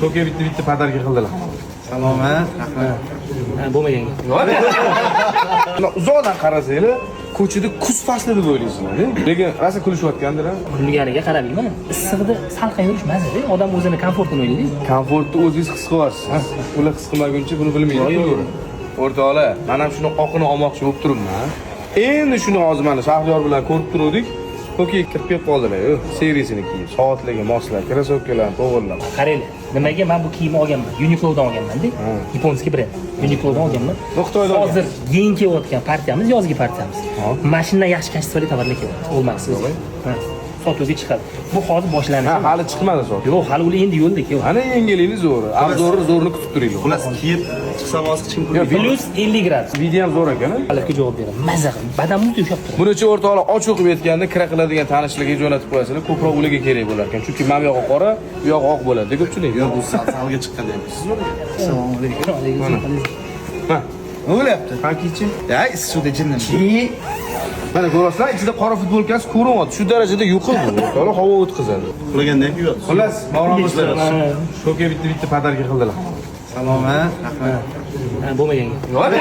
Ko'ka bitta bitta подарка qildilar. Salomat, rahmat. Ha, bo'lmagan. Uzoqdan qarasanglar, ko'chada kuz fasli deb o'ylaysizlar. Lekin rosa kulishayotgandir. Kulganiga qaramayman. Issiqda salqin yurish mazada. Odam o'zini komfortini o'ylaydi. Komfortni o'zingiz his qilyapsiz. Ular his qilmaguncha buni bilmaydi. Yo'q, yo'q. O'rtoqlar, men ham shuni oqini olmoqchi bo'lib turibman. Endi shuni hozir mana Shahriyor bilan ko'rib turuvdik. Ko'ka kirib kelib qoldilar. Serisini kiyib, soatlarga moslab, krossovkalarni to'g'irlab. Qaranglar, nimaga men bu kiyimni olganman? Uniqlo'dan olganman-da. Японский brend. Uniqlo'dan olganman. Bu Xitoyda olgan. Hozir yangi kelayotgan partiyamiz, yozgi partiyamiz. Mana shundan yaxshi качество li tovarlar kelyapti. Olmasiz. Ha, sotuvga chiqadi. Bu hozir boshlanishi. Ha, hali chiqmadi soat. Yo'q, hali ular endi yo'lda kelyapti. Ana yangilikni zo'ri. Обзор ni zo'rini kutib turinglar. Xullas, kiyib chiqsam hozir hech kim Yo'q, ko'rmaydi. Плюс 50 gradus. Video ham zo'r ekan. Talabga javob beraman. Maza qilib, badanimni ushlab turadi. Bunichi o'rtoqlar ochiq qilib aytganda kira qiladigan tanishlarga jo'natib qo'yasizlar, ko'proq ularga kerak bo'lar ekan. Chunki mana bu yog'i qora, bu yog'i oq bo'ladi ko'pchilik. Yo'q, bu sal salga chiqqan deyapsiz. Assalomu alaykum. Ha, Nima bo'lyapti? Hakichi. Ya, issiqda jinnim. Mana ko'rasizlar, ichida qora futbolkasi ko'rinyapti. Shu darajada yuqi bu. O'rtoqlar havo o'tkazadi. Uxlagandan keyin uyatdi. Xullas, Mavlon Ko'ka bitta bitta подарка qildilar. Salomat, rahmat. Ha, bo'lmagan. Yo'q.